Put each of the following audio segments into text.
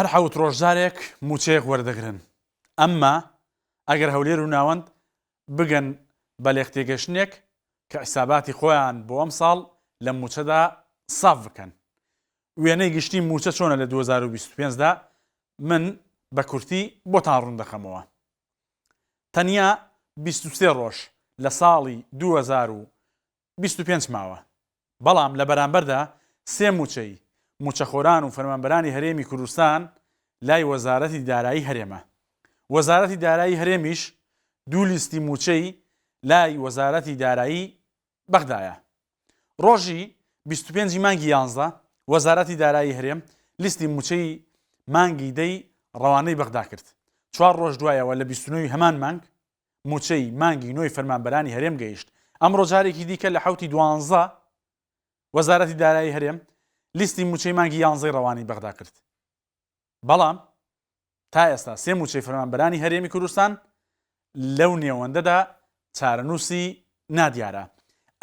هەر حەوت ڕۆژ جارێک مووچەیەک وەردەگرن، ئەمما ئەگەر هەولێر و ناوەند بگەن بە لێکتێگەشتنێک کە حیساباتی خۆیان بۆ ئەمساڵ لە مووچەدا ساف بکەن. وێنەی گشتی مووچە چۆنە لە 2025 دا من بە کورتی بۆتان ڕوون دەخەمەوە. تەنیا 23 ڕۆژ لە ساڵی 2025 ماوە، بەڵام لە بەرامبەردا سێ مووچەی مووچەخۆران و فەرمانبەرانی هەرێمی کوردستان لای وەزارەتی دارایی هەرێمە. وەزارەتی دارایی هەرێمیش دوو لیستی مووچەی لای وەزارەتی دارایی بەغدایە. ڕۆژی 25 ی مانگی یانزە وەزارەتی دارایی هەرێم لیستی مووچەی مانگی دەی ڕەوانەی بەغدا کرد. چوار ڕۆژ دوایەوە لە 29 ی هەمان مانگ مووچەی مانگی نۆی فەرمانبەرانی هەرێم گەیشت. ئەمڕۆ جارێکی دیکە لە حەوتی دوانزە وەزارەتی دارایی هەرێم لیستی مووچەی مانگی یانزەی ڕەوانەی بەغدا کرد. بەڵام تا ئێستا سێ مووچەی فەرمانبەرانی هەرێمی کوردستان لەو نێوەندەدا چارەنووسی نادیارە.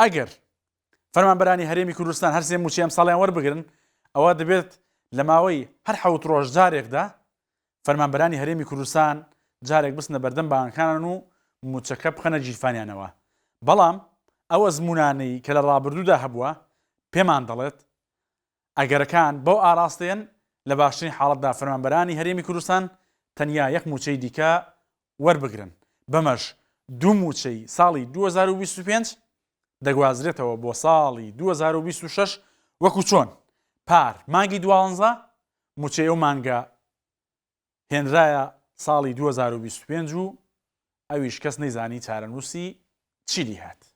ئەگەر فەرمانبەرانی هەرێمی کوردستان هەر سێ مووچەی ئەمساڵیان وەربگرن، ئەوە دەبێت لە ماوەی هەر حەوت ڕۆژ جارێکدا فەرمانبەرانی هەرێمی کوردستان جارێک بچنە بەردەم بانکان و مووچەکە بخەنە گیرفانیانەوە، بەڵام ئەو ئەزموونانەی کە لە ڕابردوودا هەبووە پێمان دەڵێت ئەگەرەکان بەو ئاراستەیەن لە باشترین حاڵەتدا فەرمانبەرانی هەرێمی کوردستان تەنیا یەک مووچەی دیکە وەربگرن، بەمەش دوو مووچەی ساڵی 2025 دەگوازرێتەوە بۆ ساڵی 2026 وەکو چۆن پار مانگی دوانزە مووچەی ئەو مانگە هێنرایە ساڵی 2025 و ئەویش کەس نەیزانی چارەنووسی چی لیهات.